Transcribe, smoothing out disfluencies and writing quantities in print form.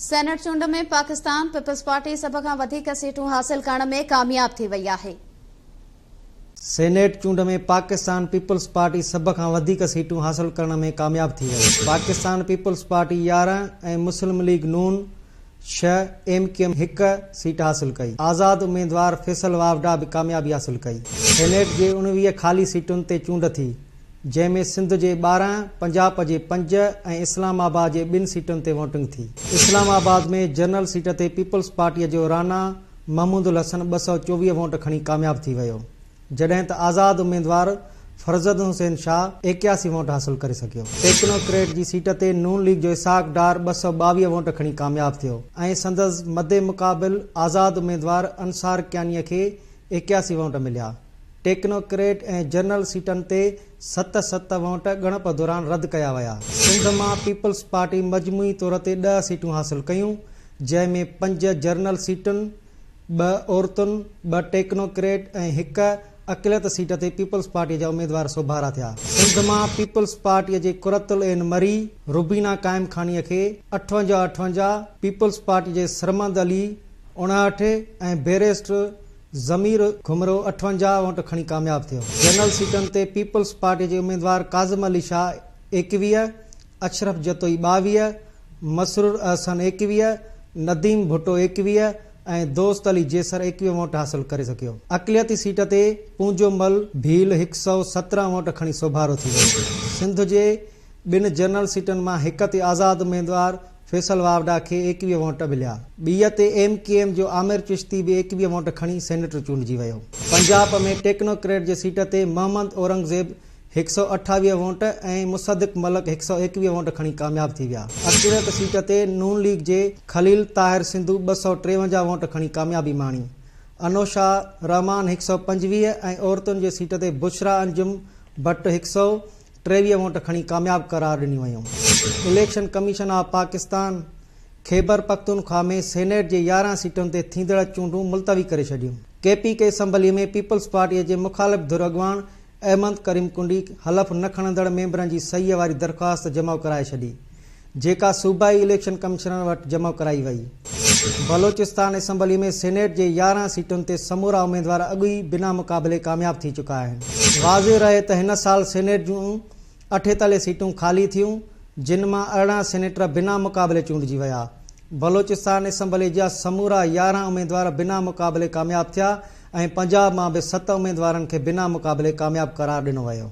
Senate چونڊ ۾ Pakistan peoples party سڀ کان وڌيڪ سيٽون حاصل ڪرڻ ۾ ڪامياب ٿي وئي آهي. سينيٽ چونڊ ۾ پاڪستان پيپلز پارٽي سڀ کان وڌيڪ سيٽون حاصل ڪرڻ ۾ ڪامياب ٿي وئي. پاڪستان پيپلز پارٽي 11 ۽ مسلم ليگ نون 6، ايم ڪيو ايم هڪ سيٽ حاصل ڪئي. آزاد اميدوار فيصل واوڊا به ڪاميابي حاصل ڪئي. سينيٽ جي 19 خالي سيٽن تي چونڊ ٿي. جنهن ۾ سنڌ جي 12، پنجاب جي 5 ۽ اسلام آباد جي ٻن سيٽن تي ووٽنگ ٿي. اسلام آباد ۾ جنرل سيٽ تي پيپلز پارٽيء جو رانا محمود الحسن 224 ووٽ کڻي ڪامياب ٿي ويو، جڏهن ته آزاد اميدوار فرزند حسين شاهه 81 ووٽ حاصل ڪري سگهيو. ٽيڪنوڪريٽ جي سيٽ تي نون ليگ جو اسحاق ڊار 222 ووٽ کڻي ڪامياب ٿيو ۽ سندس مدمقابل آزاد اميدوار انصار ڪيانيء کي 81 ووٽ مليا. ٽيڪنوڪريٽ ۽ جنرل سيٽن تي ست ست ووٽ ڳڻپ دوران رد ڪيا ويا. سنڌ مان پيپلز پارٽي مجموعي طور تي 10 سيٽون حاصل ڪيون، جنهن ۾ پنج جنرل سيٽن، ٻه عورتن، ٻه ٽيڪنوڪريٽ ۽ هڪ اقليت سيٽ تي پيپلز پارٽي جا اميدوار سوڀارا ٿيا. سنڌ مان پيپلز پارٽي جي قرت العين مري، روبينا قائم خانيء کي 58 58، پيپلز پارٽي جي سرمد علي 59 ۽ بئريسٽر ضمير گهمرو 58 ووٽ کڻي ڪامياب ٿيو. جنرل سيٽن تي پيپلز پارٽي جي اميدوار ڪاظم علي شاهه 21، اشرف جتوئي 22، مسرور احسن 21، نديم ڀٽو 21 ۽ دوست علي جيسر 21 ووٽ حاصل ڪري سگهيو. اقليتي سيٽ تي پونجو مل ڀيل 117 ووٽ کڻي سوڀارو ٿي ويو. سنڌ جي ٻن جنرل سيٽن مان هڪ تي آزاد اميدوار فيصل واوڊا کي 21 ووٽ مليا. ٻيء تي ايم ڪيو ايم جو عامر چشتي به 21 ووٽ کڻي سينيٽر چونڊجي ويو. پنجاب ۾ ٽيڪنوڪريٽ جي سيٽ تي محمد اورنگزيب 128 ووٽ ۽ مصدق ملڪ 121 ووٽ کڻي ڪامياب ٿي ويا. اقليت سيٽ تي نون ليگ جي خليل طاهر سنڌو 253 ووٽ کڻي ڪاميابي ماڻي. انوشا رحمان 125 ۽ عورتن جي سيٽ تي بشريٰ انجم بٽ 123 ووٽ کڻي ڪامياب قرار ڏنيون ويون. Election commission of Pakistan Khyber Pakhtunkhwa ۾ senate جي 11 سيٽن تي ٿيندڙ چونڊون ملتوي ڪري ڇڏيون. K P K assembly ۾ Peoples Party جي مخالف ڌر اڳواڻ احمد ڪريم ڪنڊي حلف نه کڻندڙ ميمبرن جي صحيح واري درخواست جمع ڪرائي ڇڏي. جيڪا صوبائي اليڪشن ڪمشنر وٽ جمع ڪرائي وئي. بلوچستان اسيمبلي ۾ سينيٽ جي 11 سيٽن تي سمورا اميدوار اڳ ئي بنا مقابلي ڪامياب ٿي چڪا آهن. واضح رهي ته هن سال سينيٽ جون 48 سيٽون خالي ٿيون، جن مان 18 سينيٽر بنا مقابلي چونڊجي ويا. بلوچستان اسيمبلي جا سمورا 11 اميدوار بنا مقابلي ڪامياب ٿيا ۽ پنجاب مان به ست اميدوارن کي بنا مقابلي ڪامياب قرار ڏنو ويو.